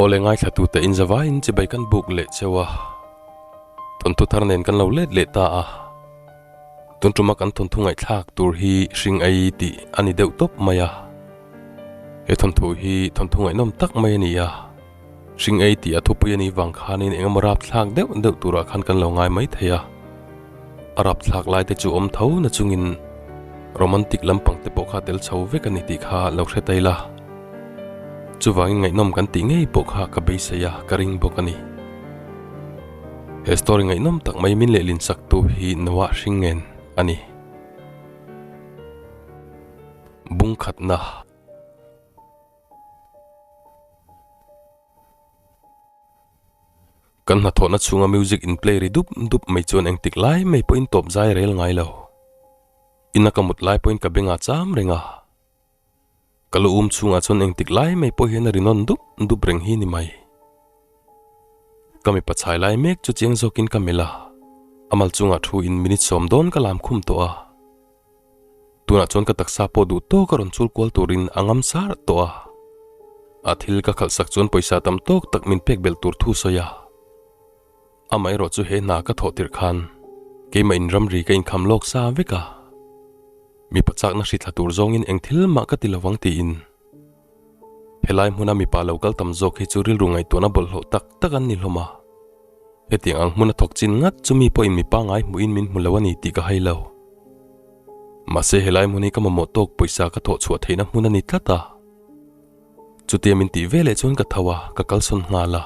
Awle ngaithlatute in zavaiin chibai kan buk leh cheu a, thawnthu thar nen kan lo let leh ta a. Tun tuma kan thawnthu ngaihthlak tur hi hring ei tih a ni deuh tawp mai a. He thawnthu hi thawnthu ngaihnawm tak mai a ni a, hring ei tih a thupui a nih vang khanin eng emaw rapthlak deuh deuh turah khan kan lo ngai mai thei a. A rapthlak lai te chu awm tho na chungin romantic lampang te pawh kha tel chho vek a ni tih kha lo hre ta ila. Chuvangin ngaihnawm kan tih ngei pawh kha ka beisei a, ka ring bawk a ni. He story ngaihnawm tak mai min lehlin sak tu hi Noah Hringen a ni. Bung khatna. Kan hnathawhna chhunga music in play ri dup dup mai chuan engtik lai mai pawhin tawp zai rel ngai lo. Ina ka mut lai pawhin ka bengah cham reng a. Ka lu um chhungah chuan engtik lai mai pawh hian a ri nawn dup dup reng hi ni mai. Ka mipa chhai lai mek chu chiang zawkin ka melh a, a mal chungah thu in minute sawm dawn ka lam khum tawh a. Tunah chuan ka taksa pawh duh tawk a rawn chul kual turin a ngam sar tawh a. A thil ka khalh sak chuan pawisa tam tawk tak min pek belh tur thu sawi a. Amaherawh chu he hna ka thawh tirh khan keimah in ramri ka inkham lawk sa vek a. Mipa chakna hri thla tur zawngin eng thil mah ka ti lovang tiin. Helai hmuna mipa lo kal tam zawk hi chu rilru ngaihtuahna bawlhhlawh tak tak an ni hlawm a. Hetiang ang hmuna thawk chin ngat chu mi pawhin mipa ngai hmuhin min hmu lo a ni tih ka hai lo. Mahse helai hmun hi ka mamawh tawk pawisa ka thawh chhuah theihna hmun a ni tlat a. Chutia min tih veleh chuan ka tho a, ka kalsawn nghal a.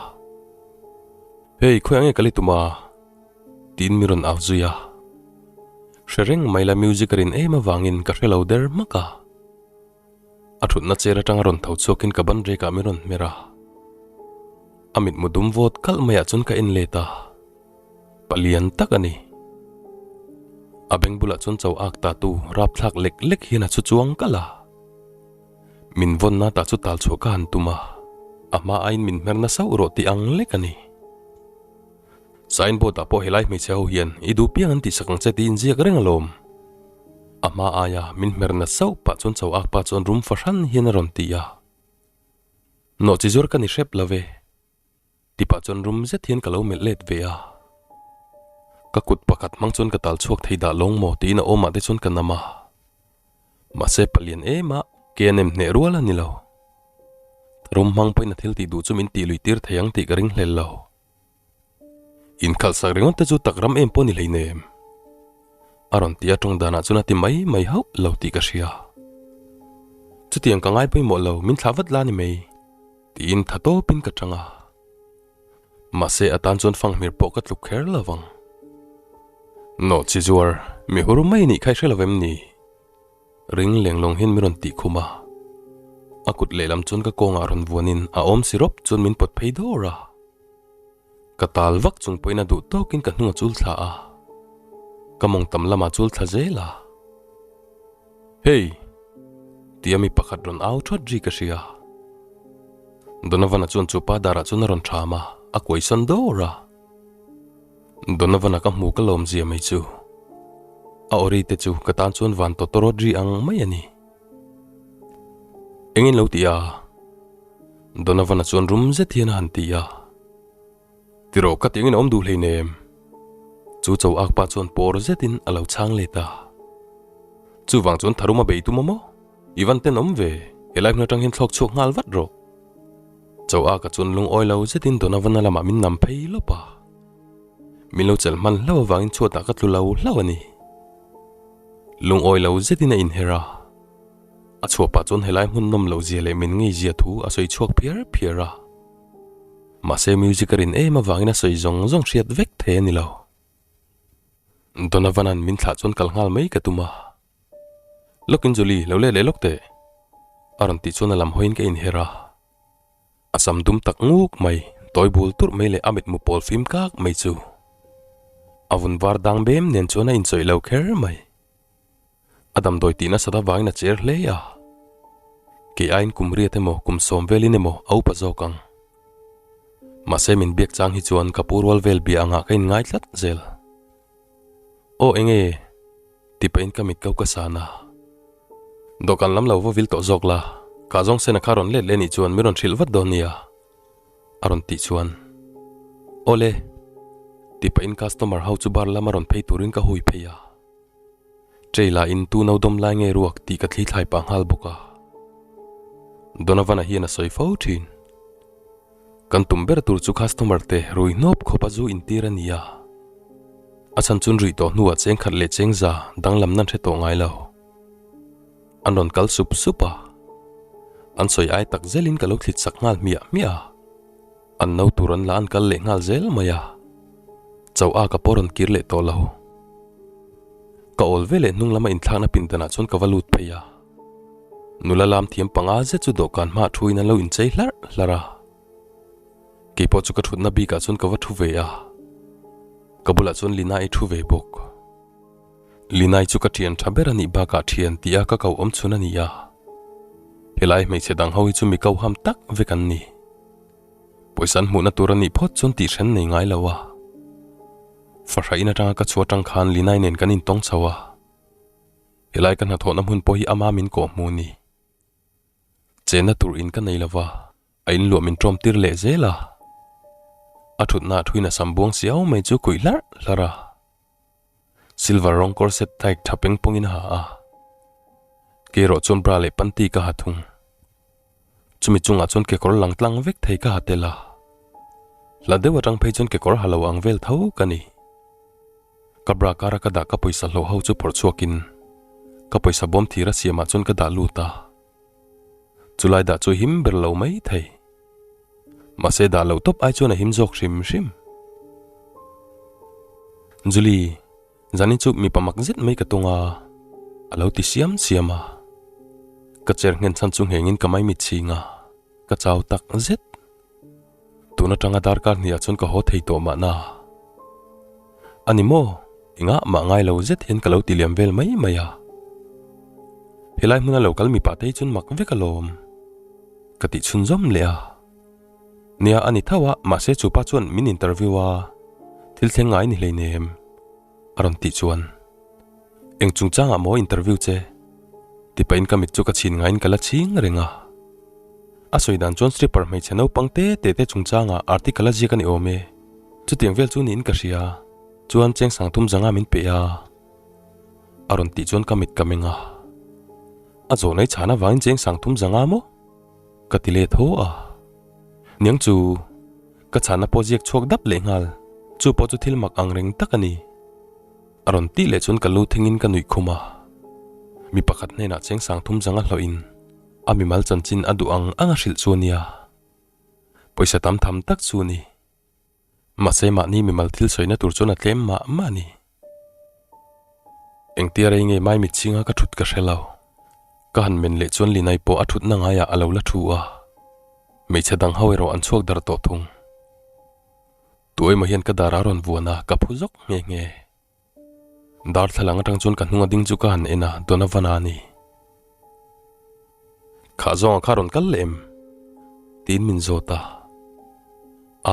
Hey, khawiah nge ka li tum a? Tiin mi rawn au zui a. Hre reng mai la music a rin em avangin ka hre lo der hmak a. A thutna chair atanga rawn tho chhuakin ka ban rekah min rawn hmer a. A mitmu dum vawt kalh maiah chuan ka en let a. Palian tak a ni. A beng bulah chuan cho ak ta tu rapthlak lek lek hian a chhu chuang kalh a. Min vawnna tah chu tal chhuah ka han tum a, a hma aiin min hmer nasa uh rawh tih ang lek a ni. Signboard ah pawh helai hmeichhe ho hian i duh piang an tihsak ang che tiin ziak reng alawm. A hma aia min hmer nat sauh pah chuan cho ak pa chuan rum fahran hian a rawn ti a. Nawh chi zuar ka ni hrep lo ve. Ti pah chuan rum zet hian ka lo melh let ve a. Ka kut pakhat hmang chuan ka tal chhuak thei dah lawng maw tiin a awmah te chuan ka nam a. Mahse palian em a, ke a nem hneh rual a ni lo. Rum hmang pawhin a thil tih duh chu min tih lui tir thei ang tih ka ring hlel lo. Inkhalh sak ringawt te chu tak ram em pawh ni hleinem. A rawn ti a tawng danah chuan a ti mai mai hauh lo tih ka hria. Chutiang ka ngai pawimawh lo, min thlah vat la ni mai. Tiin tha tawpin ka tang a. Mahse a tan chuan fanghmir pawh ka tluk kher lo vang. Nawh chi zuar, mi hur mai nih kha i hre lo em ni? Ring lenglawng hian min rawn tih khum a. A kut lehlam chuan ka kawngah rawn vuanin a awm si rawp chuan min pawt phei dawr a. Ka tal vak chung pawhin a duh tawkin ka hnung a chul thla a. Ka mawng tam lamah chul thla zel a. Hey! Tia mi pakhat rawn au thawt ri ka hria. Donovan-a chuan chu pa darah chuan a rawn ṭham a, a kuai sawn dawr a. Donovan-a ka hmu ka lawm zia mai chu. A aw ri te chu ka tan chuan van tawtawrawt ri ang mai a ni. Engin lo ti a? Donovan-a chuan rum zet hian a han ti a. Tiraw ka tiangin a awm duh hleinem. Chu cho ak pa chuan pawr zetin a lo chhang let a. Chuvang chuan tharum a bei tum a maw? I van ten awm ve, helai hmun atang hian thlawk chhuak nghal vat rawh. Cho ak a chuan lungawi lo zetin Donovan-a lamah min nam phei lawp a. Min lo chelh hman hlauh avangin chhuatah ka tlu lo hlauh a ni. Lungawi lo zetin a inher a. A chhuah pah chuan helai hmun nawm loh zia leh min ngei zia thu a sawi chhuak phiar phiar a. Mahse music a rin em avangin a sawi zawng zawng hriat vek thei a ni lo. Donovan-a'n min thlah chuan kal nghal mai ka tum a. Lawkin Julie, lo let leh lawk teh. A rawn tih chuan a lam hawiin ka inher a. A sam dum tak nguk mai, tawi bul turh mai leh a mitmu pawl fim kak mai chu. A vun var dang bem nen chuan a inchawih lo kher mai. A damdawi tih nasat avangin a cher hle a. Kei aiin kum riat emaw kum sawm velin emaw a upa zawk ang. Mahse min biak chang hi chuan ka pu rual vel bia angah ka inngai tlat zel. Aw enge? Ti pahin ka mit ko ka san a. Dawhkan lam lo va vil tawh zawk la, ka zawng sen a kha rawn let leh nih chuan min rawn hrilh vat dawn nia. A rawn tih chuan, Awle, tih pahin customer ho chu bar lama rawn phei turin ka hui phei a. Tray la in tu no dawm lai nge ruak tih ka thli thlai pah nghal bawk a. Donovan-a hian a sawi fo thin. Kan tum ber tur chu customer te rui hnawp khawp a zu intir a ni a. A chhan chun ruih tawh hnuah cheng khat leh cheng za danglam nan hre tawh ngai lo. An rawn kal sup sup a. An sawi ai tak zelin ka lo thlit sak nghal hmiah hmiah a. An no tur an la an kal leh nghal zel mai a. Chauh a ka pawh rawn kir leh tawh lo. Ka awl ve leh hnung lama inthlakna pindanah chuan ka va lut phei a. Nula lam thiam panga zet chu dawhkan hmaah thuin an lo inchei hlarh hlarh a. Keipawh chu ka thutna bikah chuan ka va thu ve a. Ka bulah chuan Lina-i thu ve bawk. Linai chu ka thian tha ber a nih bakah thian tih a ka ko awm chhun a ni a. Helai hmeichhe dang ho hi chu mi ko ham tak vek an ni. Pawisa an hmuhna tur a nih phawt chuan tih hren nei ngai lo a. Fahra in atanga ka chhuah atang khan Linai nen kan intawng chho a. Helai ka hnathawhna hmun pawh hi ama min kawh hmu ni. Chenna tur in ka nei lo va, a inluah min ṭawm tir leh zel a. A ṭhutna ah thuin a sam buang siau mai chu kuih hlarh hlarh a. Silver rawng kawr set tight tha peng pawngin a ha a. Keirawh chuan bra leh panty ka ha thung. Chumi chungah chuan kekawr lang tlang vek thei ka ha tel a. Hla deuh atang phei chuan kekawr ha lo ang vel tho ka ni. Ka bra kara ka dah ka pawisa hlawh ho chu phawrh chhuakin ka pawisa bawm thir a siamah chuan ka dah lut a. Chulai dah chu him ber lo mai thei. Mahse dah loh tawp ai chuan a him zawk hrim hrim. Julie, zanin chu mipa mak zet mai ka tung a, a lo ti siam siam a. Ka chair nghen chhan chu nghengin ka mai mit chhing a, ka chau tak zet. Tun atanga darkar hniah chuan ka haw thei tawh mahna. A ni maw? Engah mah ngai lo zet hian ka lo ti liam vel mai mai a. Helai hmuna lo kal mipa te hi chuan mak vek alawm. Ka tih chhunzawm leh a. Nia a ni tho a, mahse chu pa chuan min interview a, thil thleng ngai ni hleinem a rawn tih chuan. Eng chungchangah maw interview che? Ti pahin ka mit chu ka chhin ngaiin ka la chhing reng a. A sawi dan chuan stripper hmeichhe naupang te te te chungchangah article a ziak a ni awm e. Chutiang vel chu niin ka hria. Chuan cheng sang thum zanga min pe a. A rawn tih chuan ka mit ka meng a. A zawh nei chhan avangin cheng sang thum zanga maw? Ka ti leh tho a. Niang chu ka chhanna pawh ziak chhuak dap leh nghal. Chu pawh chu thil mak ang reng tak a ni. A rawn tih leh chuan ka lu thingin ka nuih khum a. Mi pakhat hnenah cheng sang thum zanga hlawhin a mimal chanchin a duh ang ang a hrilh chu a nia. Pawisa tam tham tak chu a ni. Mahse mahni mimal thil sawina tur chuan a tlem mah mah a ni. Engtia rei nge mai mitchhinga ka thut ka hre lo. Ka han men leh chuan Linai pawh a thutna ngaiah a lo la thu a. Hmeichhe dang ho erawh an chhuak dar tawh thung. Tu emaw hian ka dar a rawn vuan a, ka phu zawk nghe nghe. Darthlalang atang chuan ka hnung a ding chu ka han en a, Donovan-a a ni. Khah zawnga kha rawn kal leh em? Tiin min zawt a.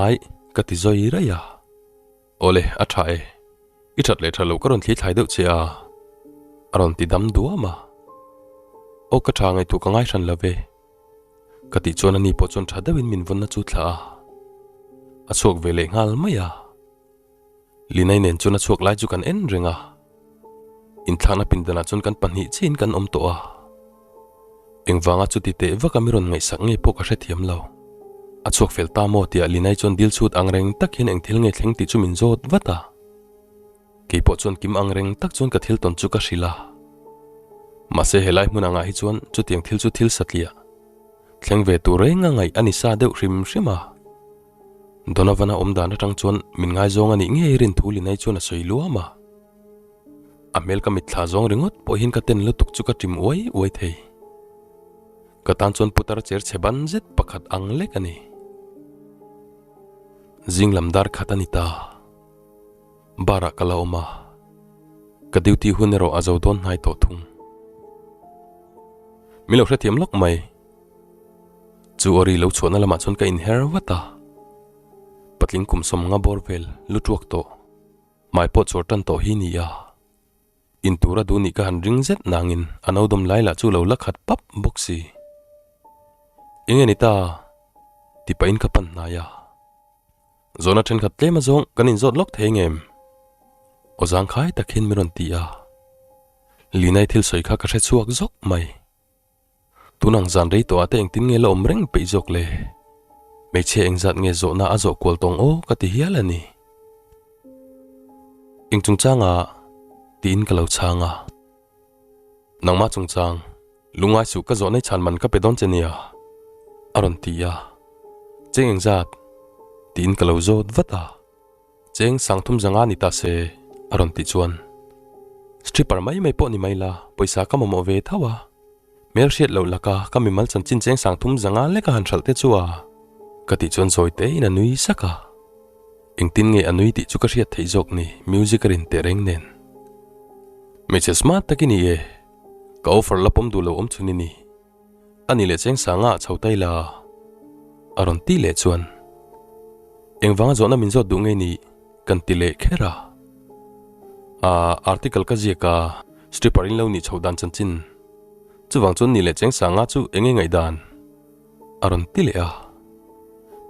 Aih, ka ti zawi raih a. Awle, a tha e. I that leh tha lo ka rawn thli thlai deuh che a. A rawn ti dam duam a. Aw ka tha ngaihtuah ka ngai hran lo ve. Ka tih chuan ani pawh chuan tha deuhin min vawnna chu thlah a. A chhuak ve leh nghal mai a. Linai nen chuan a chhuak lai chu kan en reng a. Inthlakna pindanah chuan kan pahnih chiin kan awm tawh a. Engvanga chuti teh vaka mi rawn ngaihsak nge pawh ka hrethiam lo. A chhuak fel ta maw tia Linai chuan dil chhut ang reng tak hian eng thil nge thleng tih chu min zawt vat a. Keipawh chuan kim ang reng tak chuan ka thil tawn chu ka hrilh a. Mahse helai hmun angah hi chuan chutiang thil chu thil satliah thleng ve tur reng a ngaih a ni sa deuh hrim hrim a. Donovan-a awm dan atang chuan min ngaizawng a nih ngei rin thu Linai chuan a sawi luam a. A hmel ka mitthla zawng ringawt pawhin ka ten lutuk chu ka ṭim uai uai thei. Ka tan chuan putar cher chhe ban zet pakhat ang lek a ni. Zing lam dar khat a ni ta. Bar ah ka la awm a, ka duty hun erawh a zo dawn hnai tawh thung. Min lo hrethiam lawk mai. Chu aw ri lo chhuahna lamah chuan ka inher vat a, patling kum sawm nga bawr vel lu tuak tawh, hmai pawh chawr tan tawh hi ni a. In tura duh nih ka han ring zet nangin a no dawm lai lah chu lo la khat pap bawk si. Enge ni ta? ti pahin ka pan hnai a. Zawhna thenkhat tlem azawng kan inzawt lawk thei ngem? Aw zangkhai tak hian min rawn ti a. Linai thil sawi kha ka hre chhuak zawk mai. Tunang zan rei tawhah te engtin nge la awm reng peih zawk le? Hmeichhia engzat nge zawhna a zawh kual tawng aw ka ti hial a ni. Eng chungchanga tiin ka lo chhang a. Nangmah chungchang, lungngai suh ka zawh nei chhan man ka pe dawn che nia a rawn ti a. Cheng engzat? tiin ka lo zawt vat a. Cheng sangthum zanga ni ta se a rawn tih chuan stripper mai mai pawh ni mai la pawisa ka mamawh ve tho a, hmel hriat loh laka ka mimal chanchin cheng sangthum zanga leka han hralh te chu a ka tih chuan zawi tein a nui sak a, engtin nge a nui tih chu ka hriat theih zawk ni music a rin teh reng nen. Hmeichhe smart tak i ni e, ka offer la pawm duh lo awm chhun i ni. A ni leh cheng sanga chho tai la a rawn ti leh chuan engvanga zawhna min zawt duh ngei ni kan ti leh kher a. Aa article ka ziak a stripper in lo nih chho dan chanchin chuvang chuan ni leh cheng sanga chu eng nge ngaihdan a rawn ti leh a.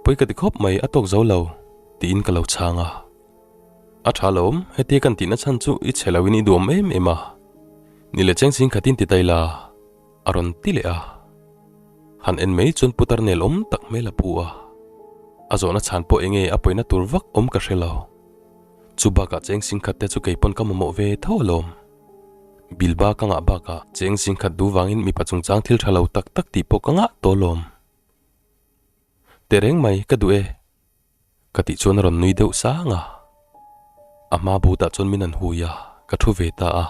Pawi ka ti khawp mai a tawk zo lo tiin ka lo chhang a. A tha lawm hetia kan tihna chhan chu i chhe lo in i duam em em a ni leh cheng sing khatin ti tai la. A rawn ti leh a. Han en mai chuan putar nel awm tak hmel a pu a. A zawhna chhan pawh enge a pawina tur vak awm ka hre lo. Chu bakah cheng singkhat te chu kei pawn ka mamawh ve tho alawm. Bilba ka ngah bakah cheng singkhat duh vangin mipa chungchang thil tha lo tak tak tih pawh ka ngah tawh alawm. Tehreng mai ka duh e. Ka tih chuan a rawn nui deuh sang a. A hma butah chuan min han hui a, ka thu ve ta a.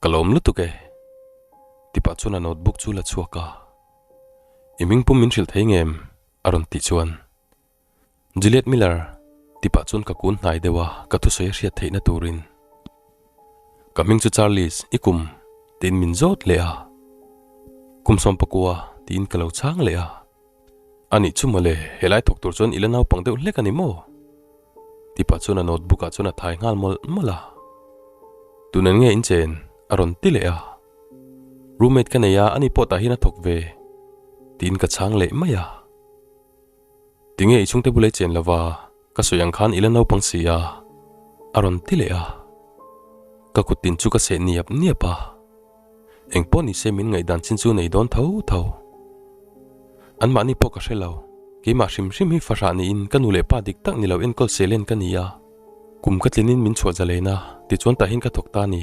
Ka lawm lutuk e. Tipah chuan a notebook chu la chhuak a. I hming pum min hrilh thei ngem? a rawn tih chuan. Juliet Miller, tipah chuan ka kun hnai deuh a, ka thusawi a hriat theihna turin. Ka hming chu Charles, i kum, tiin min zawt leh a. Kum sawmpakua, tiin ka lo chhang leh a. A nih chu mawle, helai thawk tur chuan i la naupang deuh hlek a ni maw? Tipah chuan a notebook ah chuan a thai nghal mawlh mawlh a. Tunen nge in chen? a rawn ti leh a. Roommate ka nei a, ani pawh tah hian a thawk ve. Tiin ka chhang leh mai a. Tinge i chhungte bula i chen lova, ka sawi ang khan i la naupang si a, a rawn ti leh a. Ka kut tin chu ka seh niap niap a. Engpawh ni se min ngaihdan chin chu nei dawn tho tho. Anmahni pawh ka hre lo. Keimah hrim hrim hi fahrah niin ka nu leh pa dik tak ni lo enkawl selen ka ni a. Kum ka tlinin min chhuah zalen a, tichuan tah hian ka thawk ta a ni.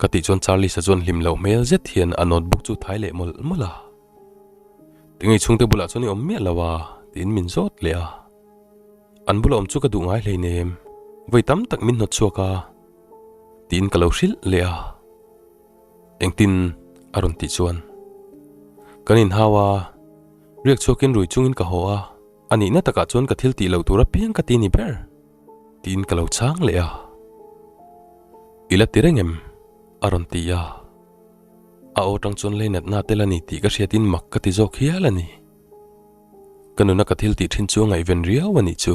Ka tih chuan Charlie-a chuan hlim loh hmel zet hian a notebook chu thai leh mawlh mawlh a. Tinge chhungte bulah chuan i awm miah lo a? tiin min zawt leh a. An bula awm chu ka duh ngai hleinem. Vawi tam tak min hnawt chhuak a. Tiin ka lo hrilh leh a. Engtin a rawn tih chuan kan inhau a, riak chhuakin rui chungin ka haw a, a nihna takah chuan ka thil tih loh tur apiang ka ti ni ber tiin ka lo chhang leh a. I la ti reng em? a rawn ti a. A aw tang chuan leinatna tel a ni tih ka hriatin mak ka ti zawk hial a ni. Ka nuna ka thil tih thin chu a ngaihven riau a nih chu.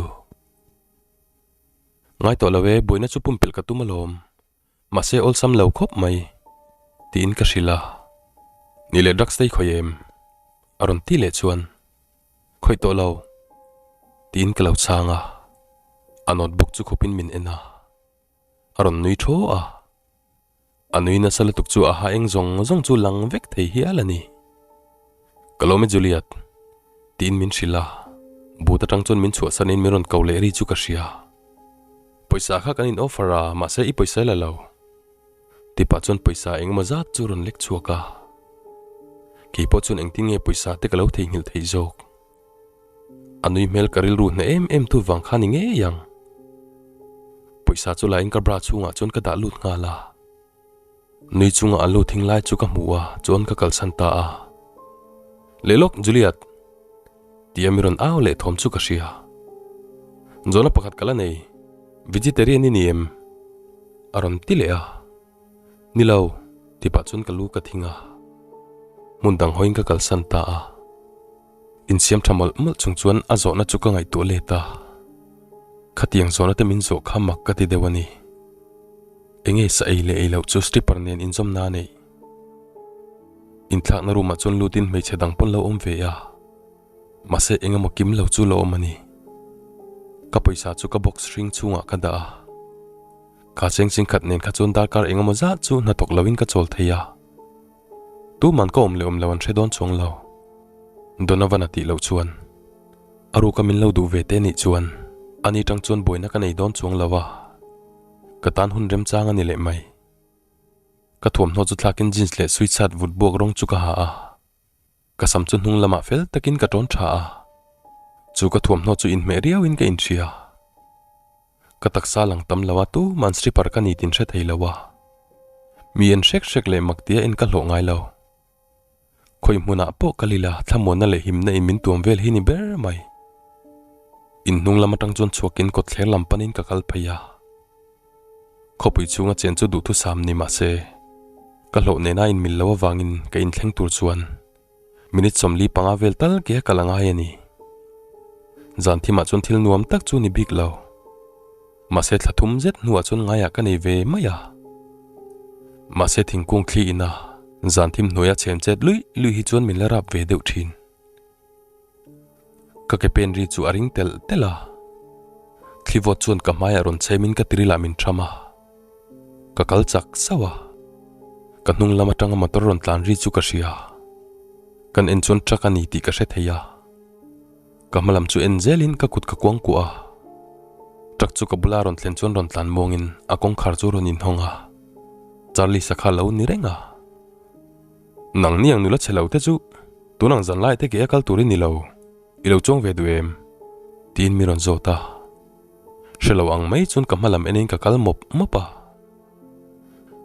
Ngai tawh lo e, buaina chu pumpelh ka tum alawm. Mahse awlsam lo khawp mai, tiin ka hrilh a. Ni leh drugs te i khawih em? A rawn ti leh chuan, Khawih tawh lo, tiin ka lo chhang a. A notebook chu khawpin min en a, a rawn nui thaw a. A nui nasa lutuk chu a ha eng zawng zawng chu lang vek thei hial a ni. Ka lawm e Juliet, tiin min hrilh a, but atang chuan min chhuahsanin min rawn ko leh ri chu ka hria. Pawisa kha kan in offer a, mahse i pawisa la lo. Tipah chuan pawisa engemaw zat chu rawn lek chhuak a. Keipawh chuan engtin nge pawisa te ka lo theihnghilh theih zawk. A nui hmel ka rilru hne em em tu vang kha ni ngei ang. Pawisa chu la in ka bra chhungah chuan ka dah lut nghal a. Nui chunga a lu thing lai chu ka hmu a, chuan ka kalsan ta a. Leh lawk Juliet! Tia mi rawn au leh thawm chu ka hria. Zawhna pakhat ka la nei, vegetarian i ni em? A rawn ti leh a. Ni lo, ti pah chuan ka lu ka thing a. Hmun dang hawiin ka kalsan ta a. Insiam tha mawlh mawlh chung chuan a zawhna chu ka ngaihtuah let a. Khatiang zawhna te min zawh kha mak ka ti deuh a ni. Enge sa ei leh ei loh chu stripper nen inzawmna a neih. Inthlakna room ah chuan lutin hmeichhe dang pawn lo awm ve a. Mahse engemaw kim lo chu lo awm a ni. Ka pawisa chu ka box hring chhungah ka dah a. Kha cheng chingkhat nen kha chuan darkar engemaw zat chu hnathawk loin ka chawl thei a. Tuman ka awm leh awm lo an hre dawn chuang lo. Donovan a tih loh chuan a ruka min lo duh ve te nih chuan ani tang chuan buaina ka nei dawn chuang lo a. Ka tan hun remchang a ni leh mai. Ka thuamhnaw chu thlakin jeans leh sweatshirt vut buak rawng chu ka ha a. Ka sam chu hnung lamah fel takin ka tawn tha a, chu ka thuamhnaw chu inhmeh riauin ka inhria. Ka taksa lang tam lo a, tuman stripper ka ni tin hre thei lo a. Mi en hrek hrek leh mak tia en ka hlawh ngai lo. Khawi hmunah pawh ka lila thlamuanna leh himna in min tuam vel hi ni ber mai. In hnung lam atang chuan chhuakin kawtthler lam panin ka kal phei a. Khawpui chhunga chen chu duhthusam ni mah se, ka hlauh nena inmil lo avangin ka inthleng tur chuan minute 45 vel tal ke a kal a ngai a ni. Zan thimah chuan thil nuam tak chu ni bik lo. Mahse thla thum zet hnuah chuan ngaiah ka nei ve mai a. Mahse thingkung thli ina zan thim hnuaia chhem chet luih luih hi chuan min la rap ve deuh thin. Ka ke pen ri chu a ring telh telh a, thlivawt chuan ka hmaiah rawn chhem in ka tirilah min tham a, ka kal chak sauh a, ka hnung lam atanga motor rawn tlan ri chu ka hria, kan en chuan truck a ni tih ka hre thei a, ka hma lam chu en zelin ka kut ka kuang kuah a, truck chu ka bula rawn thlen chuan rawn tlan muangin a kawngkhar chu rawn inhawng a, Charlie sakha lo ni reng a. Nang ni ang nula chhe lo te chu tun ang zan lai te ke a kal tur i ni lo, i lo chuang ve duh em? Tiin mi rawn zawt a. Hre lo ang mai chuan ka hma lam enin ka kal mawp mawp a.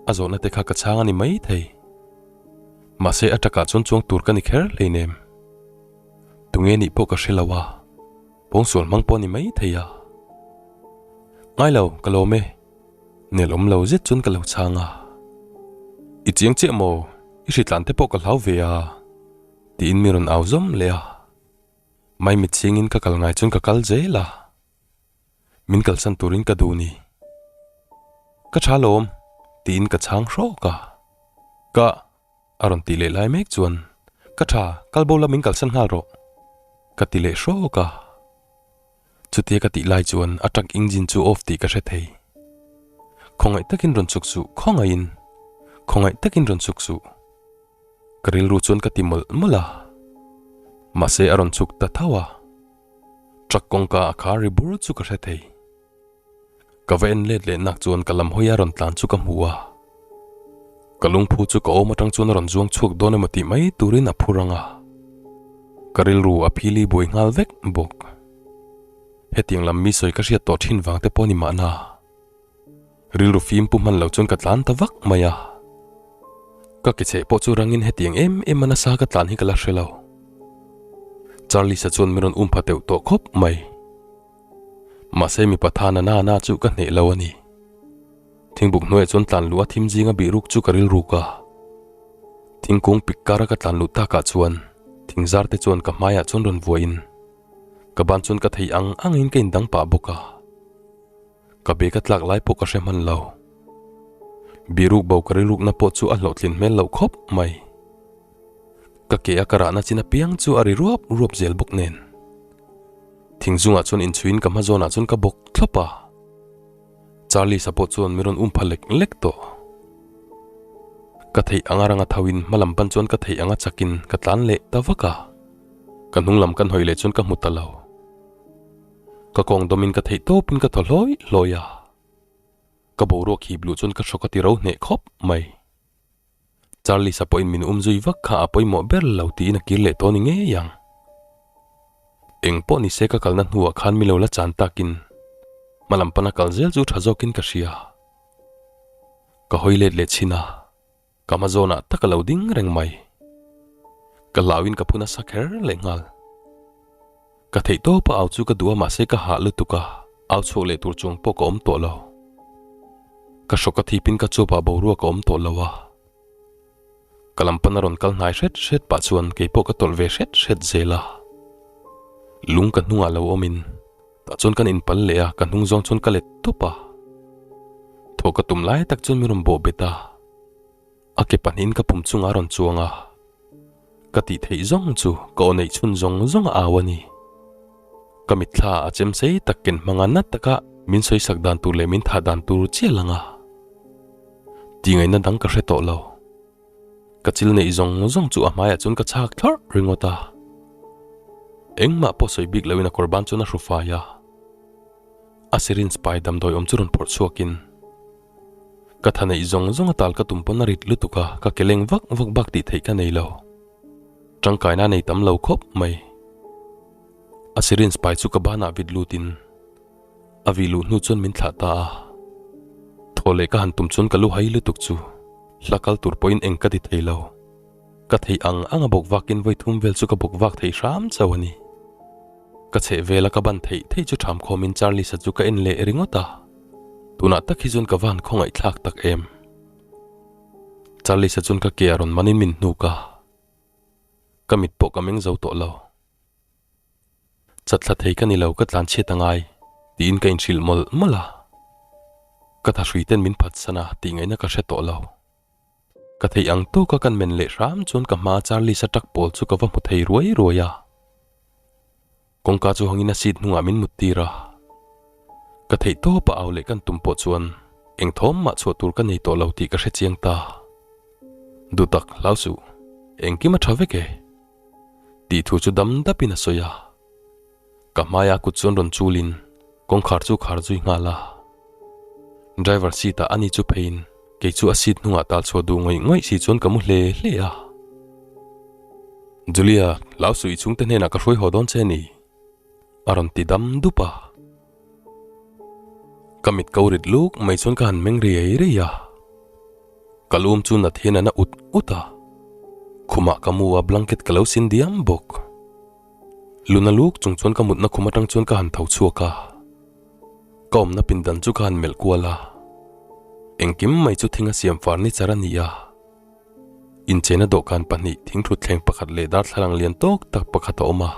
A zawhna te kha ka chhang a ni mai thei. Mahse a takah chuan chuang tur ka ni kher hleinem. Tunge nih pawh ka hre lo a, pawngsual hmang pawh a ni mai thei a. Ngai lo, ka lawm e. Nel awm lo zet chuan ka lo chhang a, I chiang chiah maw? I hritlan te pawh ka hlau ve a, tiin mi rawn au zawm leh a. Maimit chhingin ka kal ngai chuan ka kal zel a, min kalsan turin ka duh ni. Ka tha lawm, tiin ka chhang hrawk a. Ka. A rawn tih leh lai mek chuan, Ka tha, kal bo la min kalsan nghal rawh, ka ti leh hrawk a. Chutia ka tih lai chuan a truck engine chu off tih ka hre thei. Khawngaih takin rawn chhuk suh, khawngaihin. Khawngaih takin rawn chhuk suh. Ka rilru chuan ka ti mawlh mawlh a. Mahse a rawn chhuk ta tho a. Truck kawngka a khar ri bur chu ka hre thei. Ka va en let leh nak chuan ka lam hawi a rawn tlan chu ka hmu a. Ka lungphu chu ka awm atang chuan a rawn zuang chhuak dawn emaw tih mai turin a phur ang a. Ka rilru a phili buai nghal vek bawk. Hetiang lam mi sawi ka hriat tawh thin vang te pawh ni mahna. Rilru fim pu hman lo chuan ka tlan ta vak mai a. Ka ke chheh pawh chu rangin hetiang em em a nasa ka tlan hi ka la hre lo. Charlie-a chuan min rawn um pha teuh tawh khawp mai. Mahse mipa tha na na na chu ka hneh lo a ni. Thingbuk hnuaiah chuan tlan luh a thim zinga bih ruk chu ka rilruk a. Thingkung pik kara ka tlan luh takah chuan thingzar te chuan ka hmaiah chuan rawn vuahin ka ban chuan ka thei ang angin ka indang pah bawk a. Ka bag a tlak lai pawh ka hre hman lo. Bih ruk bo ka rilrukna pawh chu a hlawhtlin hmel loh khawp mai. Ka ke a ka rahna chin apiang chu a ri ruap ruap zel bawk nen. Thing zungah chuan inchhuiin ka hma zawnah chuan ka bawk thlawp a. Charlie-a pawh chuan min rawn um pha lek lek tawh. Ka theih anga ranga thoin hma lam pan chuan ka theih anga chakin ka tlan leh ta vak a. Ka hnung lam kan hawi leh chuan ka hmu ta lo. Ka kawng dawmin ka theih tawpin ka thaw hlawi hlawi a. Ka boruak hip luh chuan ka hrawk a ti ro hneh khawp mai. Charlie-a pawhin min um zui vak kha a pawimawh ber lo tiin a kir leh tawh ni ngei ang. Eng pawh ni se ka kalna hnuah khan mi lo la chan takin hma lam pana kal zel chu tha zawkin ka hria. Ka hawi let leh chhin a, ka hma zawnah tak a lo ding reng mai. Ka hlauin ka phu nasa kher leh nghal. Ka theih tawp a au chu ka duh a mahse ka hah lutuk a, au chhuak leh tur chuang pawh ka awm tawh lo. Ka hrawk a thipin ka chuap ah boruak a awm tawh lo a. Ka lam pan a rawn kal hnai hret hret pah chuan kei pawh ka tawlh ve hret hret zel a. Lung ka hnungah lo awmin tah chuan kan inpal leh a, ka hnung zawng chuan ka let tawp a. Thawh ka tum lai tak chuan min rawn bawh bet a. A ke pahnihin ka pum chungah a rawn chuang a, ka tih theih zawng chu ka aw neih chhun zawng zawng a au a ni. Ka mitthla a chem sei tak ken hmanga na taka min sawisak dan tur leh min thah dan tur chiah lang a. Tingaihna dang ka hre tawh lo. Ka chil neih zawng zawng chu a hmaiah chuan ka chhak thlawrh ringawt a. Engmah pawh sawi bik loin a kawr ban chuan a hru fai a. A syringe pai damdawi awm chu rawn phawrh chhuakin ka tha neih zawng zawng a tal ka tum pawn a rit lutuk a, ka ke leng vak vak bak tih theih ka nei lo. Tangkaina a nei tam lo khawp mai. A syringe pai chu ka banah vit lutin a vih luh hnu chuan min thlah ta a. Thaw leh ka han tum chuan ka lu hai lutuk chu hla kal tur pawhin eng ka ti thei lo. Ka theih ang ang a bawk vakin vawi thum vel chu ka bawk vak thei hram chauh a ni. Ka chheh vela ka ban theih theih chu ṭham khawmin Charlie-a chu ka en leh ringawt a. Tunah tak hi chuan ka van khawngaihthlak tak em. Charlie-a chuan ka ke a rawn manin min hnuk a. Ka mit pawh ka meng zo tawh lo. Chatthla thei ka ni lo ka tlan chhiat a ngai tiin ka inhrilh mawlh mawlh a. Ka thahrui ten min phatsan a tih ngaihna ka hre tawh lo. Ka theih ang tawka kan men leh hram chuan ka hmaa Charlie-a truck pawl chu ka va hmu thei ruai ruai a. Kawngka chu hangin a seat hnungah min mut tir a. Ka theih tawpa au leh kan tum pawh chuan eng thawm mah chhuah tur ka nei tawh lo tih ka hre chiang ta. Duhtak, hlau suh, engkim a tha vek e. Tih thu chu dam dapin a sawi a. Ka hmaia kut chuan rawn chulin kawngkhar chu khar zui nghal a. Driver seat ah ani chu pheiin kei chu a seat hnungah tal chhuah duh ngawih ngawih si chuan ka mu hle hle a. Julia, hlau suh i chhungte hnenah ka hruai haw dawn che ni? A rawn ti dam dup a. Ka mit ko rit luk mai chuan ka han meng riai riai a. Ka lum chu nat hian a na ut ut a. Khumah ka mu a blanket ka lo sin diam bawk. Luna luk chung chuan ka mutna khum atang chuan ka han tho chhuak a. Ka awmna pindan chu ka han melh kual a. Engkim mai chu thing a siam furniture a ni a. Inchena dawhkan pahnih thingthutthleng pakhat leh darthlalang lian tawk tak pakhat a awm a.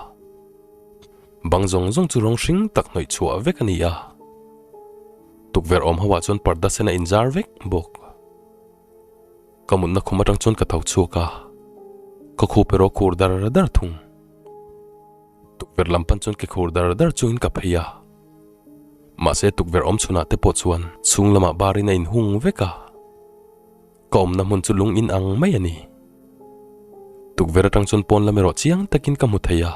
Bang zawng zawng chu rawng hring tak hnawih chhuah vek a ni a. Tukverh awm ho ah chuan parda sen a inzar vek bawk. Ka mutna khum atang chuan ka tho chhuak a, ka khup erawh khur dar dar thung. Tukverh lam pan chuan ke khur dar dar chungin ka phei a. Mahse tukverh awm chhunah te pawh chuan chhung lamah barin a inhung vek a. Ka awmna hmun chu lung in ang mai a ni. Tukverh atang chuan pawn lam erawh chiang takin ka hmu thei a.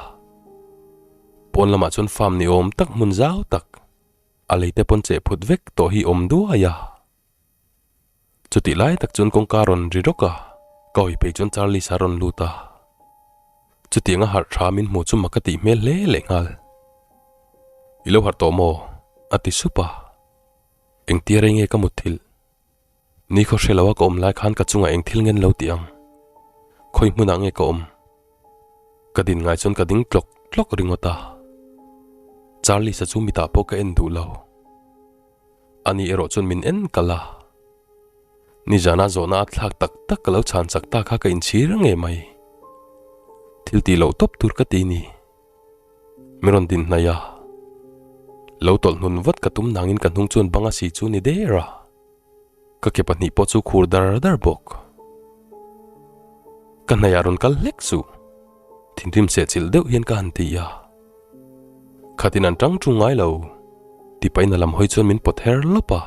Pawn lamah chuan farm ni awm tak hmun zau tak, a lei te pawn cheh phut vek tawh hi awm duai a. Chutih lai tak chuan kawngka rawn ri rawk a, ka hawi phei chuan Charlie sa rawn lut a. Chutianga harh tha min hmu chu mak a tih hmel hle leh nghal. I lo harh tawh maw? a ti sup a. Engtia rei nge ka mutthilh? Ni khaw hre lo a ka awm lai khan ka chungah eng thil ngen lo tih ang. Khawi hmunah nge ka awm? Ka din ngai chuan ka ding tlawk tlawk ringawt a. Charlie sa chu mitah pawh ka en duh lo. Ani erawh chuan min en kalh a. Nizana zawhna a thlak tak tak ka lo chhan chak ta kha ka inchhir ngei mai. Thil tih loh tawp tur ka ti ni. Min rawn din hnaih a. Lo tawlh hnun vat ka tum nangin ka hnung chuan bang a si chu ni der a. Ka ke pahnih pawh chu khur dar dar bawk. Ka hnaihah rawn kal hlek suh. Thinrim sehchilh deuh hian ka han ti a. Khatin an tang tung ngai lo. Tipain a lam hawi chuan min pawt her lawp a.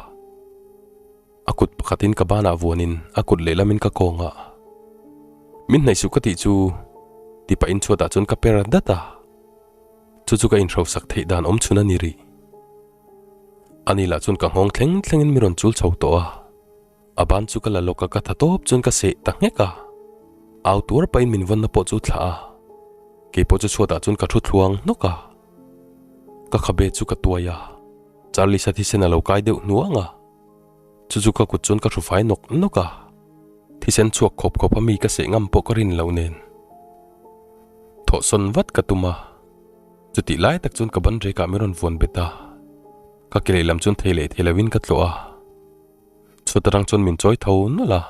A kut pakhatin ka banah vuanin a kut lehlamin ka kawngah. Min hnaih suh ka tih chu tipain chhuatah chuan ka per dat a. Chu chu ka inhrosak theih dan awm chhun a ni rih. Ani lah chuan ka nghawng thleng thlengin mi rawn chul chho tawh a. A ban chu ka la lawk a, ka tha tawp chuan ka seh ta nghek a. Au tuar pahin min vawnna pawh chu thlah a. Kei pawh chu chhuatah chuan ka thu thluang hnawk a. Ka khabe chu ka tuai a. Charlie sa thisen a lo kai deuh hnuang a. Chu chu ka kut chuan ka hrufai nawk nawk a. Thisen chhuak khawp khawp a mi ka seh ngam pawh ka rin loh nen. Thawhsawn vat ka tum a. Chutih lai tak chuan ka ban rekah min rawn vuan bet a. Ka ke lehlam chuan thei leh thei loin ka tlawh a. Chhuat atang chuan min chawi tho nawlh a.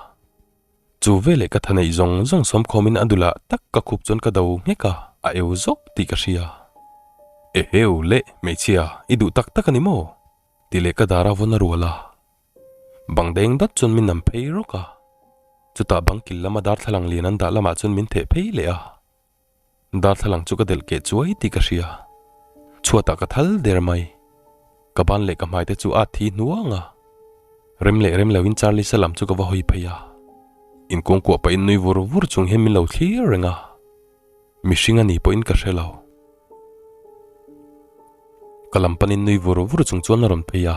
Chu veleh ka tha neih zawng zawng sawmkhawmin a dulah tak ka khup chuan ka do nghek a, a eu zawk tih ka hria. Eheu leh hmeichhia, i duh tak tak a ni maw? Tih leh ka dar a vawn a rual a. Bang deng dat chuan min nam phei rawk a. Chutah bang kil lama darthlalang lian an dah lamah chuan min theh phei leh a. Darthlalang chu ka delh keh chuai tih ka hria. Chhuatah ka thal der mai. Ka ban leh ka hmai te chu a thi hnuang a. Rem leh rem loin Charlie sa lam chu ka va hawi phei a. Inkawngkuah pahin nui vur vur chung hian min lo thlir reng a. Mihring a ni pawhin ka hre lo. Ka lam panin nui vur vur chung chuan a rawn phei a,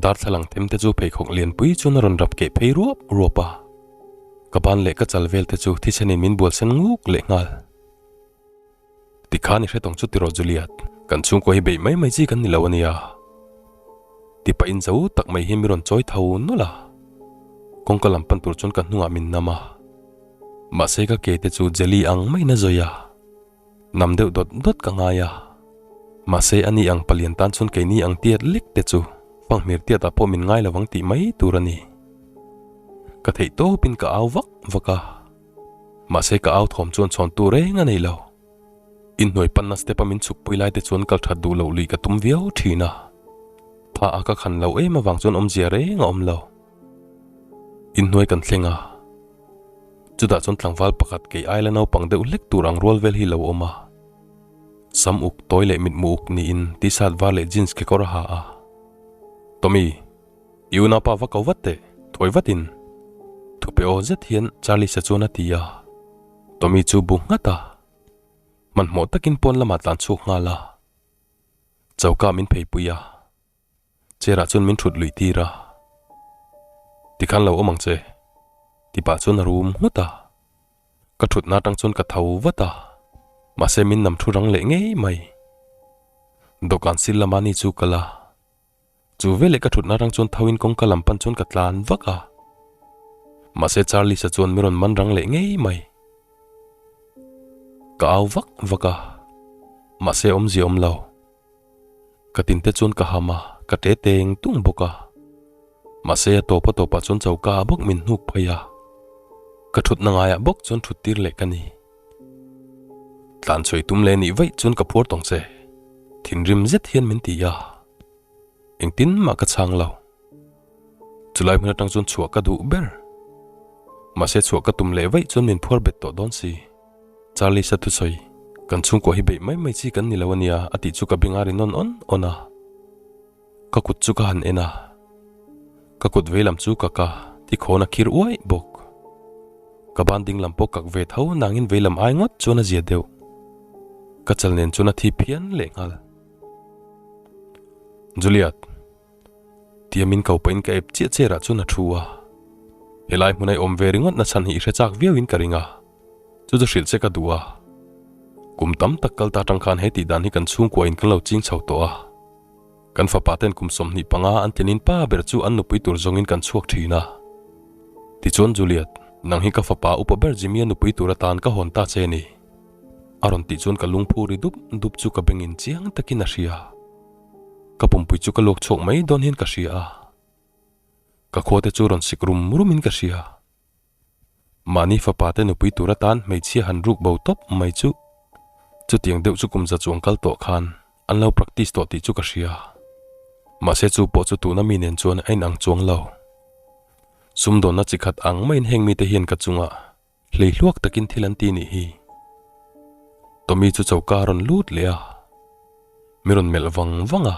darthlalang them te chu pheikhawk lianpui chuan a rawn rap keh phei ruap ruap a. Ka ban leh ka chal vel te chu thisenin min bual sen nguk leh nghal. Tikhan i hre tawng chu tiraw Juliet, kan chhungkua hi beih mai mai chi kan ni lo a nia. Ti pahin zo tak mai hi mi rawn chawi tho nawlh a. Kawngka lam pan tur chuan ka hnungah min nam a. Mahse ka ke te chu jelly ang maiin a zawi a, nam deuh dawt dawt ka ngai a. Mahse ani ang palian tan chuan keini ang tiat lek te chu fanghmir tiatah pawh min ngai lovang tih mai tur a ni. Ka theih tawpin ka au vak vak a, mahse ka au thawm chuan chhawn tur reng a nei lo. Inhnuai panna step a min chhuk pui lai te chuan kal that duh loh lui ka tum viau thin a, tha a ka khan lo em avang chuan awmzia reng a awm lo. Inhnuai kan thleng a. Chutah chuan tlangval pakhat kei aila naupang deuh hlek tur ang rual vel hi lo awm a. Sam uk tawi leh mitmu uk niin t-shirt var leh jeans kekawr a ha a. Tommy, i unaupa va ko vat teh, thawi vatin. Thupe aw zet hian Charlie sa chuan a ti a. Tommy chu bu nghat a. Hmanhmawh takin pawn lamah tlan chhuak nghal a. Choka min pheipui a. Chair ah chuan min thut luih tir a, Tikhan lo awm ang che, ti pah chuan a rum nghut a. Ka thutna atang chuan ka tho vat a, mahse min nam thu rang leh ngei mai. Dawhkan sil lama ni chu kal a, chu veleh ka thutna atang chuan tho in kawngka lam pan chuan ka tlan vak a, mahse Charlie-a chuan min rawn man rang leh ngei mai. Ka au vak vak a, mahse awmzia awm lo. Ka tin te chuan ka ham a, ka ṭe teng tung bawk a. Mahse a tawp a tawpah chuan choka ah bawk min hnuk phei a. Ka ṭhutna ngaiah bawk chuan ṭhut tir leh ka ni. Tlan chhuai tum leh nih vaih chuan ka phuar tawng che. Thinrim zet hian min ti a. Engtin mah ka chhang lo. Chulai hmun atang chuan chhuah ka duh ber. Mahse chhuah ka tum leh vaih chuan min phuar bet tawh dawn si. Charlie sa thusawi, Kan chhungkua hi beih mai mai chi kan ni lo ania a tih chu ka beng a ri nawn awn awn a. Ka kut chu ka han en a. Ka kut veilam chu ka ka ti khawn a khir uaih bawk. Ka ban ding lam pawh kak ve tho nangin veilam ai ngawt chuan a zia deuh. Ka chal nen chuan a thi phian lehnghal. Juliet. Tia min ko pahin ka ep chiah chair ah chuan a thu a. Helai hmun a i awm ve ringawt na chhan hi i hre chak viau in ka ring a. Chu chu hrilh che ka duh a. Kum tam tak kal ta tang khan he tih dan hi kan chhungkua in kan lo ching chho tawh a. Kan fapa ten kum 25 an tlinin pa ber chu an nupui tur zawng in kan chhuak thin a. Tichuan Juliet, nang hi ka fapa upa ber Jimmy-a nupui tur atan ka hawn ta che ni. A rawn tih chuan ka lungphu ri dup dup chu ka bengin chiang takin a hria. Ka pumpui chu ka luak chhuak mai dawn hian ka hria a, ka khua te chu rawn sik rum rum in ka hria. Mahni fapa te nupui tur atan hmeichhia han ruk bo tawp mai chu chutiang deuh chu kum za chuang kal tawh khan an lo practice tawh tih chu ka hria. Mahse chu pawh chu tuna mi nen chuan a inang chuang lo. Sumdawnna chi khat ang maiin heng mite hian ka chungah Hlei hluak takin thil an ti nih hi. Tommy chu choka a rawn lut leh a, mi rawn melh vang vang a.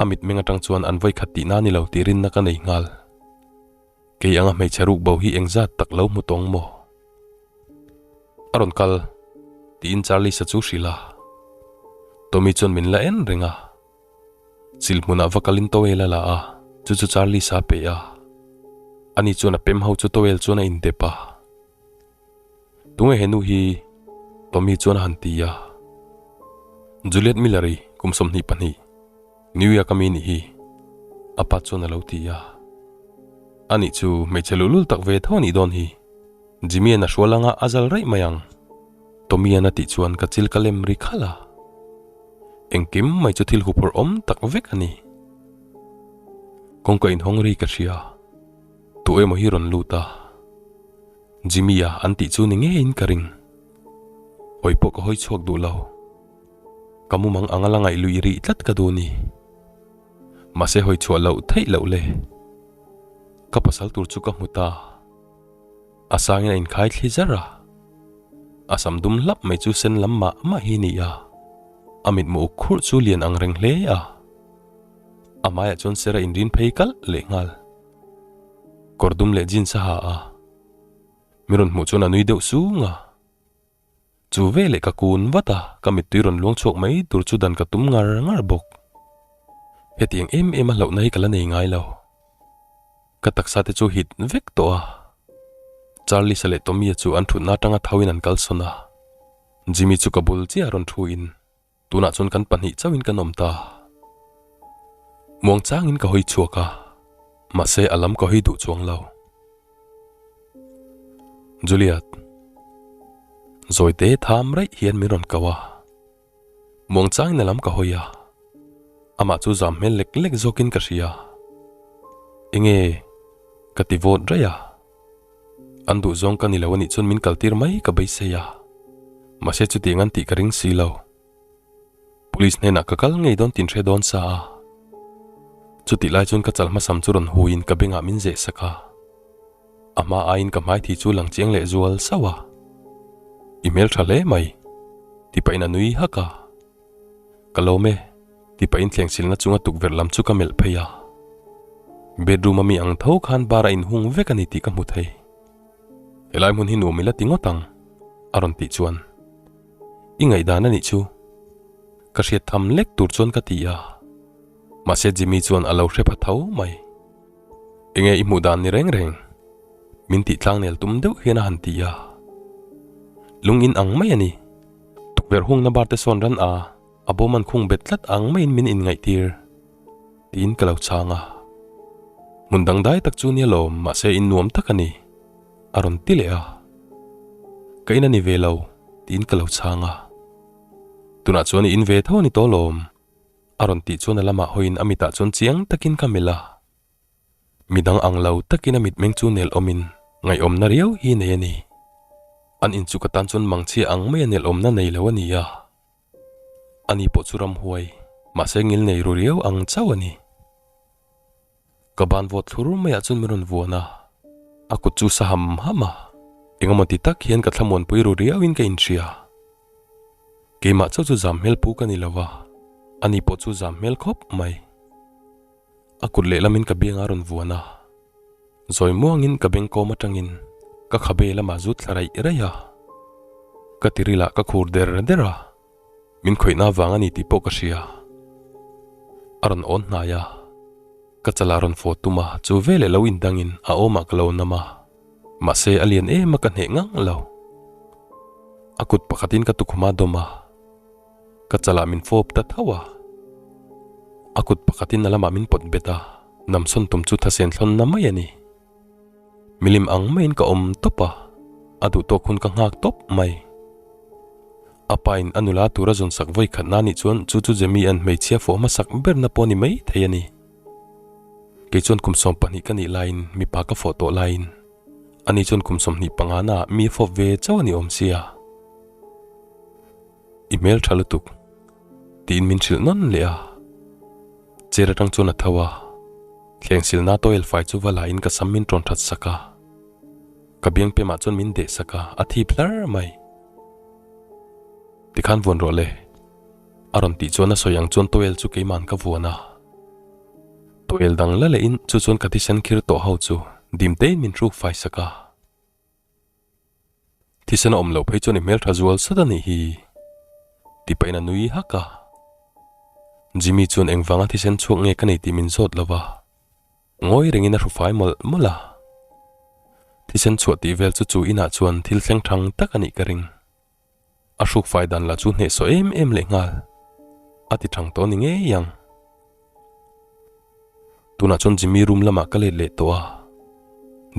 A mitmeng atang chuan an vawi khat tihna ni lo tih rinna ka nei nghal. Kei anga hmeichhe ruk bo hi engzat tak lo hmu tawng maw? A rawn kal, tiin Charlie sa chu hrilh a. Tommy chuan min la en reng a. Chil hmunah va kalin towel a la a, chu chu Charlie sa a pe a. Ani chuan a pem ho chu towel chuan a indep a. Tunge he nu hi? Tommy chuan a han ti a. Juliet Miller-i kum 22, New York a mi nih hi, a pa chuan a lo ti a. Ani chu hmeichhe luhlul tak ve tho a nih dawn hi. Jimmy-a'n a hrual anga a zal raih mai ang. Tommy-a'n a tih chuan ka chil ka lem ri khalh a. Engkim mai chu thil huphurh awm tak vek a ni. Kawngka inhawng ri ka hria. Tu emaw hi rawn lut a. Jimmy-a an tih chu ni ngeiin ka ring. Hawi pawh ka hawi chhuak duh lo. Ka mumang anga la ngaih lui rih tlat ka duh ni. Mahse hawi chhuah loh theih loh le. Ka pasal tur chu ka hmu ta. A sangin a inkhai thli zar a. A sam dum hlap mai chu sen lam mah mah hi ni a. A mitmu uk khurh chu lian ang reng hle a. A hmaiah chuan ser a inrin phei kalh leh nghal. Kawr dum leh jeans a ha a. Mi rawn hmuh chuan a nui deuh sung a. Chu veleh ka kun vat a, ka mittui rawn luang chhuak mai tur chu dan ka tum ngar ngar bawk. Hetiang em em a hlauhna hi ka la nei ngai lo. Ka taksa te chu hit vek tawh a. Charlie-a leh Tommy-a chu an thutna atanga thauin an kalsawn a. Jimmy chu ka bul chiah a rawn thu in. Tunah chuan kan pahnih chauhin kan awm ta. Muang changin ka hawi chhuak a, mahse a lam ka hawi duh chuang lo. Juliet. Zawite tham raih hian min rawn ko a. Muang changin a lam ka hawi a. Amah chu zam hmel lek lek zawkin ka hria. Enge? Ka ti vawt raih a. An duh zawng ka ni lo anih chuan min kaltir mai ka beisei a, mahse chutiang an tih ka ring si lo. Police hnenah ka kal ngei dawn tin hre dawn sa a. Chutih lai chuan ka chal hmasam chu rawn huiin ka bengah min zeh sak a. A hma aiin ka hmai thi chu lang chiang leh zual sauh a. I hmeltha hle mai, ti pahin a nui hak a. Ka lawm e, ti pahin thleng silna chunga tukverh lam chu ka melh phei a. Bedroom a mi ang tho khan bar a inhung vek a ni tih ka hmu thei. Helai hmun hi nuam ila ti ngawt ang, a rawn tih chuan. I ngaihdan a nih chu. Ka hriat tham lek tur chuan ka ti a. Mahse Jimmy chuan a lo hre pha tho mai. Enge i hmuh dan ni reng reng? Min tih tlangnel tum deuh hian a han ti a. Lung in ang mai a ni. Tukverh hungna bar te sawn ran a, a bawm an khung bet tlat ang maiin min inngaihtir tiin ka lo chhang a. Hmun dangdai tak chu nia lawm mahse in nuam tak a ni, a rawn ti leh a. Ka in a ni ve lo tiin ka lo chhang a. Tunah chuan i in ve tho a ni tawh lawm, a rawn tih chuan a lamah hawiin a mitah chuan chiang takin ka melh a. Midang ang lo takin a mitmeng chu nel awmin ngaihawmna riau hi nei a ni. An in chu ka tan chuan mangchhia ang maia nel awmna nei lo a ni a. Ani pawh chu ramhuai, mahse ngil nei ru riau ang chauh a ni. Ka ban vawt thlur maiah chuan min rawn vuan a, a kut chu sa ham ham a, engemaw ti tak hian ka thlamuanpui ru riauin ka inhria. Keimah chauh chu zam hmel pu ka ni lo va, ani pawh chu zam hmel khawp mai. A kut lehlamin ka biang a rawn vuan a, zawi muangin ka bengkawm atangin ka khabe lamah zut thla raih raih a. Ka tirilah ka khur der der a, min khawihna vang a ni tih pawh ka hria. A rawn awn hnai a, ka chalah rawn fawt tum a, chu veleh lo indangin a awmah ka lo nam a, mahse a lian em a ka hneh ngang lo. A kut pakhatin ka tukhum a dawm a. Ka chalah min fawp ta tho a, a kut pakhatin a lamah min pawt bet a, namsawn tum chu thasen thlawnna mai a ni. Milim ang maiin ka awm tawp a, a duh tawk hun ka nghak tawp mai. A pain a nula tura zawn sak vawi khatna anih chuan chu chu Jemmy an hmeichhia fawh hmasak berna pawh a ni mai thei a ni. Kei chuan kum 12 ka nih laiin mipa ka fawh tawh laiin ani chuan kum 25 naah mi a fawp ve chauh a ni awm sia. I hmel tha lutuk tiin min hrilh nawn leh a, chair atang chuan a tho a, thleng silna towel fai chu va la in ka sam min tawn that sak a, ka biang pemah chuan min deh sak a, a thip hlar mai. Tikhan vuan rawh le, a rawn tih chuan a sawi ang chuan towel chu keima'n ka vuan a, towel dang la leh in chu chuan ka thisen khir tawh ho chu dim tein min hruk fai sak a. Thisen a awm loh phei chuan i hmeltha zual sat a nih hi, ti pahin a nui hak a. Jimmy chuan engvanga thisen chhuak nge ka nei tih min zawt lo va, ngawi rengin a hru fai mawlh mawlh a. Thisen chhuah tih vel chu chu inah chuan thil thleng thang tak a nih ka ring. A hruk fai dan lah chu hnehsawh em em leh nghal a ti thang tawh a ni ngei ang. Tunah chuan Jimmy room lamah ka let leh tawh a,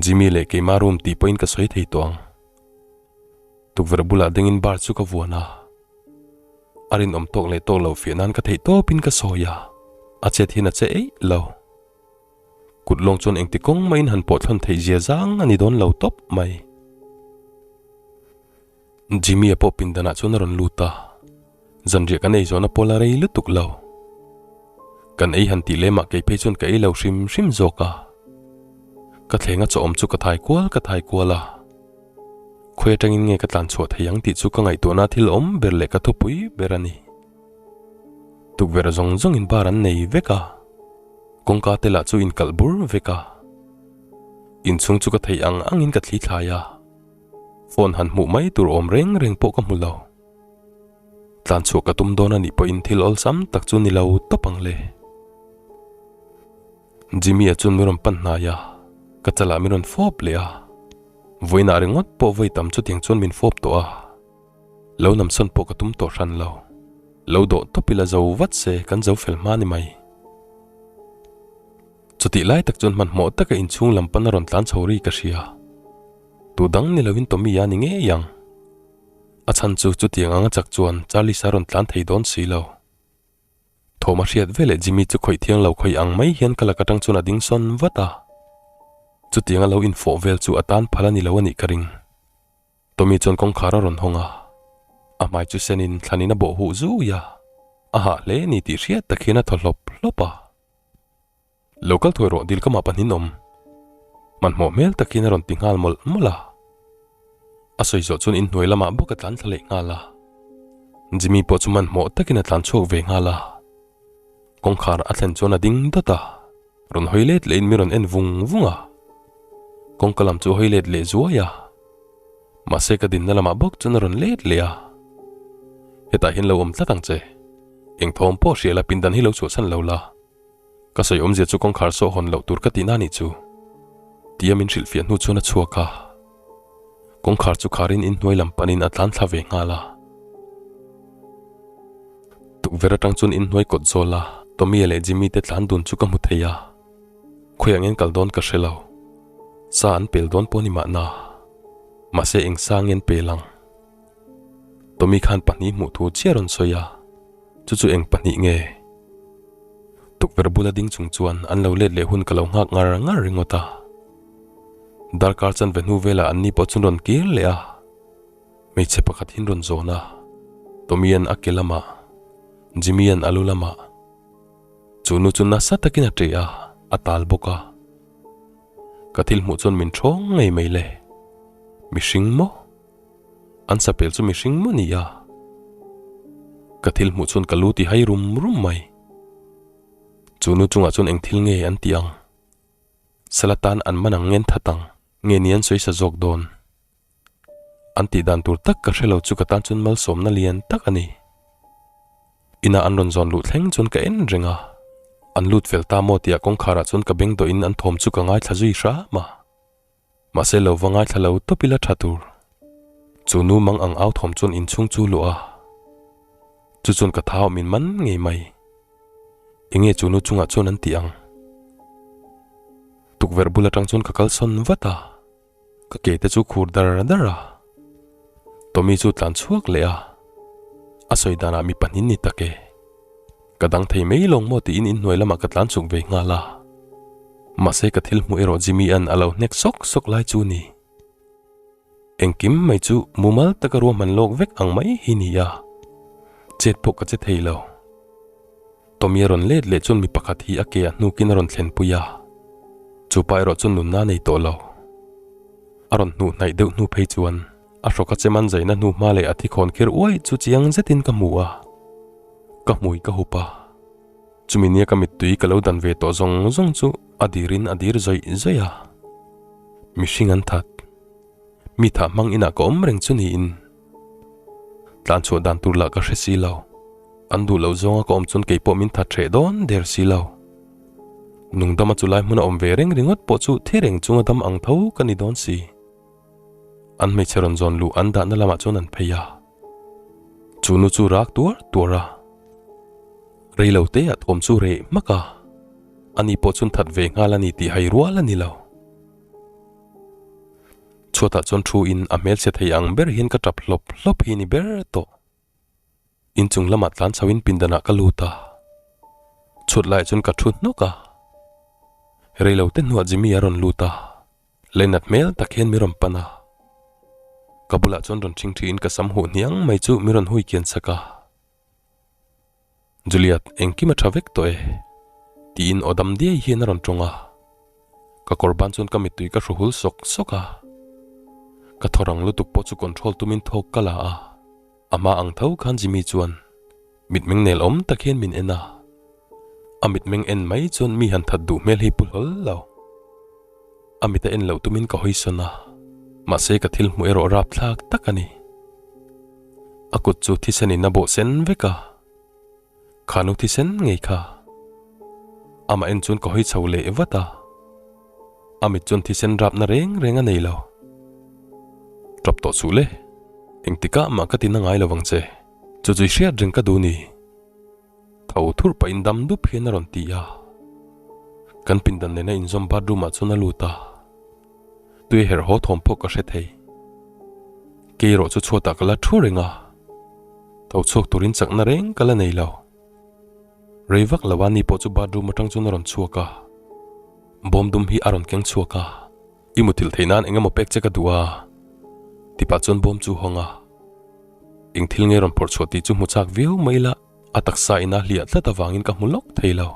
Jimmy leh keima room tih pawhin ka sawi thei tawh ang. Tukverh bulah dingin bar chu ka vuan a, a rinawm tawk leh tawk loh fiah nan ka theih tawpin ka sawi a, a chet hian a che eih lo. Kut lawng chuan engti kawng maiin han pawh thlawn theih zia zang a ni dawn lo tawp mai. Jimmy-a pawh pindanah chuan a rawn lut a, zanriah kan ei zawhna pawh la rei lutuk lo. Kan ei han tih lemah kei phei chuan ka ei lo hrim hrim zawk a. Ka thlenga chaw awm chu ka thai kual ka thai kual a. Khawi atangin nge ka tlan chhuah thei ang tih chu ka ngaihtuahna thil awm ber leh ka thupui ber a ni. Tukverh zawng zawngin bar an nei vek a, kawngka te lah chu inkalh bur vek a. Inchhung chu ka theih ang angin ka thli thlai a, phone han hmuh mai tur awm reng reng pawh ka hmu lo. Tlan chhuah ka tum dawn a nih pawhin thil awlsam tak chu ni lo tawp ang le. Jimmy-a chuan min rawn pan hnai a, ka chalah min rawn fawp leh a. Vawiinah ringawt pawh vawi tam chutiang chuan min fawp tawh a. Lo namsawn pawh ka tum tawh hran lo. Lo dawh tawp ila zo vat se kan zo fel hma ni mai. Chutih lai tak chuan hmanhmawh taka inchhung lam pan a rawn tlan chho ri ka hria. Tu dang ni loin Tommy-a ni ngei ang. A chhan chu chutiang anga chak chuan Charlie-a rawn tlan thei dawn si lo. Thawm a hriat veleh Jimmy chu khawih thiang lo khawih ang mai hian ka lak atang chuan a ding sawn vat a. Chutianga lo infawh vel chu a tan phal a ni lo a nih ka ring. Tommy chuan kawngkhar a rawn hawng a, a hmai chu senin thlanin a bawh huh zui a, a hah hle ni tih hriat tak hian a thaw hlawp hlawp a. Lo kal thuai rawh dil ka mah pahnin awm. Hmanhmawh hmel tak hian a rawn ti nghal mawlh mawlh a. A sawi zawh chuan inhnuai lamah bawk a tlan thla leh nghal a. Jimmy pawh chu hmanhmawh takin a tlan chhuak ve nghal a. Kawngkhar a thlen chuan a ding dawt a, rawn hawi let lehin mi rawn en vung vung a. Kawngka lam chu a hawi let leh zuai a. Mahse ka dinna lamah bawk chuan a rawn let leh a. Hetah hian lo awm tlat ang che. Eng thawm pawh hria la pindan hi lo chhuahchhan lo la. Ka sawi awmzia chu kawngkhar sawh hawn loh tur ka tihna nih chu. Tia min hrilhfiah hnu chuan a chhuak a. Kawngkhar chu kharin inhnuai lam panin a tlan thla ve nghal a. Tukverh atang chuan inhnuai kawt zawl a, Tommy-a leh Jimmy te tlan dun chu ka hmu thei a. Khawiah ngen kal dawn ka hre lo. Sa an pel dawn pawh ni mahna. Mahse eng sa nge an pel ang? Tommy khan pahnih hmuh thu chiah rawn sawi a. Chu chu eng pahnih nge? Tukverh bula ding chung chuan an lo let leh hun ka lo nghak ngar ngar ringawt a. Darkar chanve hnu velah an ni pawh chuan rawn kir leh a. Hmeichhe pakhat hin rawn zawn a, Tommy-a'n a ke lamah, Jimmy-a'n a lu lamah. Chu nu chu nasa takin a ṭeh a, a tal bawk a. Ka thil hmuh chuan min ṭhawng ngei mai le. Mihring maw? An sapel chu mihring maw ni a? Ka thil hmuh chuan ka lu ti hai rum rum mai. Chu nu chungah chuan eng thil nge an tih ang? Sala tan an man ang ngen that ang, nge ni an sawi sa zawk dawn? An tih dan tur tak ka hre lo chu ka tan chuan malsawmna lian tak a ni. Inah an rawn zawn luh thleng chuan ka en reng a. An lut fel ta maw tih ah kawngkharah chuan ka beng dawhin an thawm chu ka ngaithla zui hram a. Mahse lo va ngaithla lo tawp ila tha tur. Chu nu mang ang au thawm chuan inchhung chu luah a. Chu chuan ka thau min man ngei mai. Enge chu nu chungah chuan an tih ang? Tukverh bul atang chuan ka kal sawn vat a. Ka ke te chu khur dar dar a. Tommy chu tlan chhuak leh a. A sawi danah mi pahnih ni tak e. Ka dang thei mai lawng maw tiin inhnuai lamah ka tlan chuk ve nghal a. Mahse ka thil hmuh erawh Jimmy an a lo hnek sawk sawk lai chu ni. Engkim mai chu mumal taka ruahman lawk vek ang mai hi ni a. Chet pawh ka che thei lo. Tommy a rawn let leh chuan mi pakhat hi a ke a hnukin a rawn thlenpui a. Chu pa erawh chuan nunna a nei tawh lo. A rawn hnuh hnaih deuh hnu phei chuan a hrawk a chem an zaina hnu hma leh a thi khawn khir uai chu chiang zetin ka hmu a. Ka hmui ka hup a, chumi nia ka mittui ka lo dan ve tawh zawng zawng chu a dirin a dir zawih zawih a. Mihring an that. Mi thah hmang inah ka awm reng chu niin. Tlan chhuah dan tur lah ka hre si lo. An duh loh zawnga ka awm chuan kei pawh min that hreh dawn der si lo. Nungdama chu lai hmuna awm ve reng ringawt pawh chu thi reng chunga dam ang tho ka ni dawn si. An hmeichhe rawn zawn luh an dahna lamah chuan an phei a. Chu nu chu rak tuar tuar a. Rei lo te ah thawm chu reh hmak a. Ani pawh chuan that ve nghal a ni tih hai rual a ni lo. Chhuatah chuan thu in a hmelchhe thei ang ber hian ka tap hlawp hlawp hi ni ber tawh. Inchung lamah tlan chho in pindanah ka lut a. Chhut laiah chuan ka thu hnawk a. Rei lo te hnuah Jimmy a rawn lut a. Leinat hmel tak hian mi rawn pan a. Ka bulah chuan rawn ṭhing ṭhiin ka sam huh hniang mai chu mi rawn hui kian sak a. Juliet, engkim a ṭha vek tawh e, tiin aw dam diai hian a rawn ṭawng a. Ka kawr ban chuan ka mittui ka hru hul sawk sawk a. Ka thaw rang lutuk pawh chu control tumin thawk ka la a. A hma ang tho khan Jimmy chuan. Mitmeng nel awm tak hian min en a, a mitmeng en mai chuan mi han that duh hmel hi pu hlawl lo. A mit a en loh tumin ka hawi sawn a, mahse ka thil hmuh erawh rapthlak tak a ni. A kut chu thisen in a bawh sen vek a, Khanu thisen ngei kha. Amah en chuan ka hawi chho leh vat a, a mit chuan thisen rapna reng reng a nei lo. Tap tawh suh le, engtikah mah ka tina ngai lo vang che. Chu chu i hriat reng ka duh ni. Tho thurh pahin dam dup hian a rawn ti a. Kan pindan nena inzawm bathroom ah chuan a lut a. Tui herh haw thawm pawh ka hre thei. Kei erawh chu chhuatah ka la thu reng a. Tho chhuak turin chakna reng ka la nei lo. Rei vak lo a ni pawh chu bathroom atang chuan a rawn chhuak a. Bawm dum hi a rawn keng chhuak a. I muthilh theih nan eng emaw pek che ka duh a? Ti pah chuan bawm chu hawng a. Eng thil nge rawn phawrh chhuah tih chu hmu chak viau mai ila a taksa ina hliah tlat avangin ka hmu lawk thei lo.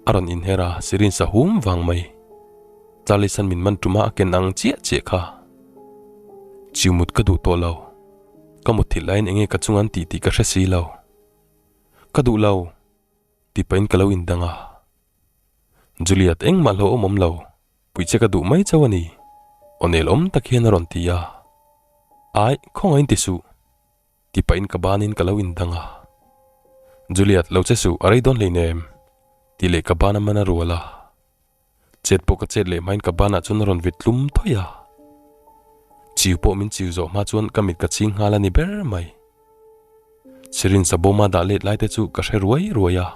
A rawn inher a, syringe a hum vang mai. Charlie-san min man tuma a ken ang chiah chiah kha. Chiu mut ka duh tawh lo. Ka mutthilh laiin eng nge ka chunga an tih tih ka hre si lo. Ka duh lo. Ti pahin ka lo indang a. Juliet engmah hlauhawm awm lo, puih che ka duh mai chauh a ni, aw nel awm tak hian a rawn ti a. Ai, khawngaih in ti suh, ti pahin ka banin ka lo indang a. Juliet, lo che suh, a rei dawn hleinem, tih leh ka ban a man a rual a. Chet pawh ka chet leh hmain ka banah chuan a rawn vit tlum thawih a. Chiu pawh min chiu zawh hma chuan ka mit ka ching nghal a ni ber mai. Syringe a bawma dah let lai te chu ka hre ruai ruai a.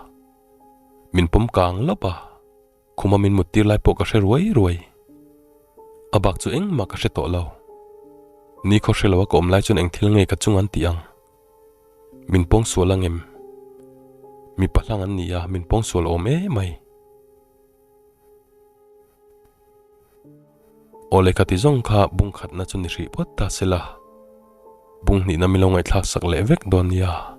Min pawm kang lawp a, khuma min mut tir lai pawh ka hre ruai ruai. A bak chu engmah ka hre tawh lo. Ni khaw hre lo a ka awm lai chuan eng thil nge ka chung an tih ang. Min pawng sual ang em? Mipa hlang an ni a, min pawng sual awm emai. Aw lehkha ti zawng kha bung khatna chu ni hrih phawt ta se la, bung hnihna min lo ngaihthlak sak leh vek dawn nia.